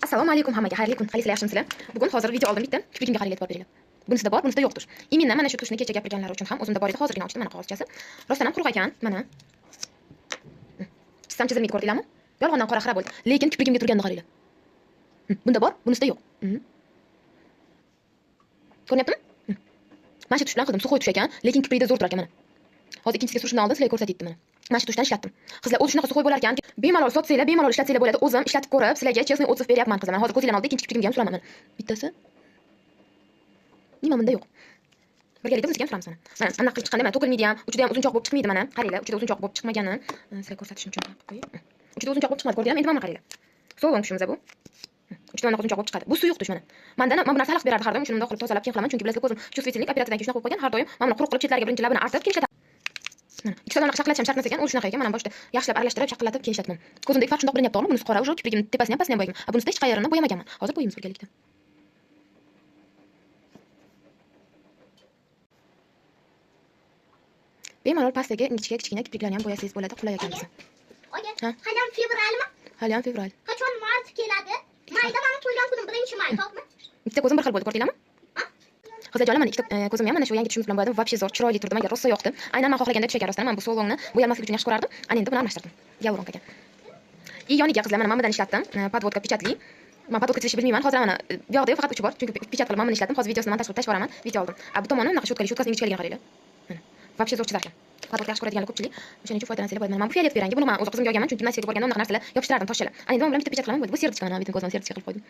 Assalomu alaykum hammaga, xayrli kun. Qalaysizlar, yaxshimisizlar? Bugun hozir video oldim bitta. Kiprigimga qaranglar, e'tibor beringlar. Bunisida bor, bunisida yo'qdir. Именно mana shu tushni kecha gapirganlari uchun ham o'zimda bor edi, hozirgina ochdim mana qog'ozchasi. Rostdan ham quruq ekan, mana. Chizsam chizilmaydi, ko'rdinglarmi? Yolg'ondan qora xira bo'ldi. Lekin kiprigimga turganini qaranglar. Bunda bor, bunisida yo'q. Ko'rinyaptimi? Mana shu tush bilan qildim, suxoy tush ekan, lekin kiprikda zo'r turar ekan mana. Hozir ikkinchisiga surishimdan oldin sizlarga ko'rsatib mana. Mana shu tushdan ishlatdim. Qizlar, o'zi shunaqa suxoy bo'lar ekan, bemalol sotsanglar, bemalol ishlatsanglar bo'ladi. O'zim ishlatib ko'rib, sizlarga честный отзыв beryapman qizlar. Mana hozir ko'zinglarni oldida ikkinchi kiprigimga ham suraman mana. Bittasi. Nima bunda yo'q. Birgalikda bunisiga ham suramiz mana. Mana anaqa qilib chiqqanda mana to'kilmaydi ham, uchida ham uzunchoq bo'lib chiqmaydi mana. Qaranglar, uchida uzunchoq bo'lib chiqmagani sizlarga ko'rsatishim uchun qilib qo'yay. Uchida uzunchoq bo'lib chiqmadi, ko'rdinglarmi? Endi mana qaranglar. So'lon tushimiz bu. Uchida mana uzunchoq bo'lib chiqadi. Bu suyuq tush mana. Mandan men bu narsa xalaq berardi har doim, shuni bundoq qilib tozalab keyin qilaman, chunki bilasizlar ko'zim чувствительный operatsiyadan keyin shunaqa bo'lib qolgan, har doim mana buni quruq qilib chetlariga birinchi labini artib keyin ishlataman. Mana ikkita anaqa shaqillatishim shart emas ekan, u shunaqa ekan. Mana boshda yaxshilab aralashtirib, shaqillatib keyin ishlatman. Ko'zimdagi farq shundoq bilinyapti, to'g'rimi? Bunisi qora, уже kiprigimni tepasini ham pastini ham bo'yaganman. Bunisida hech qayerini bo'yamaganman. Hozir bo'yaymiz birgalikda. Bemalol pastdagi ingichka kichkina kipriklarni ham bo'yasangiz bo'ladi, qulay ekan desa. Oga, hali ham fevralmi? Hali ham fevral. Qachon mart keladi? Mayda meni tug'ilgan kunim 1-may, to'g'rimi? Ikkita ko'zim bir xil bo'ldi, ko'rdinglarmi? Qizlarjonlar, mana ikkita ko'zimni ham mana shu yangi tushimiz bilan bo'yadim. Вообще zo'r, chiroyli turdi, menga rosa yoqdi. Aynan men xohlaganda tush ekan rostdan. Men bu so'longni bo'yalmaslik uchun yaxshi ko'rardim. Ana endi buni almashtirdim. Yavuronka ekan. И yoniga qizlar, mana bundan ishlatdim. Podvodka pechatli. Men podvodka chizishni bilmayman. Hozir mana bu yoqda faqat uchi bor, chunki pechat qilib mana buni ishlatdim. Hozir videosini montaj qilib tashlab yuboraman. Video oldim. Bu tomoni unaqa shotkali, shotkasining ingichkaligini qaranglar. Mana. Вообще zo'r chizar ekan. Podvodka yaxshi ko'radiganlar ko'pchilik. O'shaning uchun foydalansanglar bo'ladi. Mana bu fiolet rangi. Buni men o'z qizimga olganman, chunki gimnastikaga borganda unaqa narsalar yopishtirardim toshchalar. Ana endi men bilan bitta pechat qilaman bo'ldi. Bu serdichka, mana bitta ko'zim serdichka qilib qo'ydim.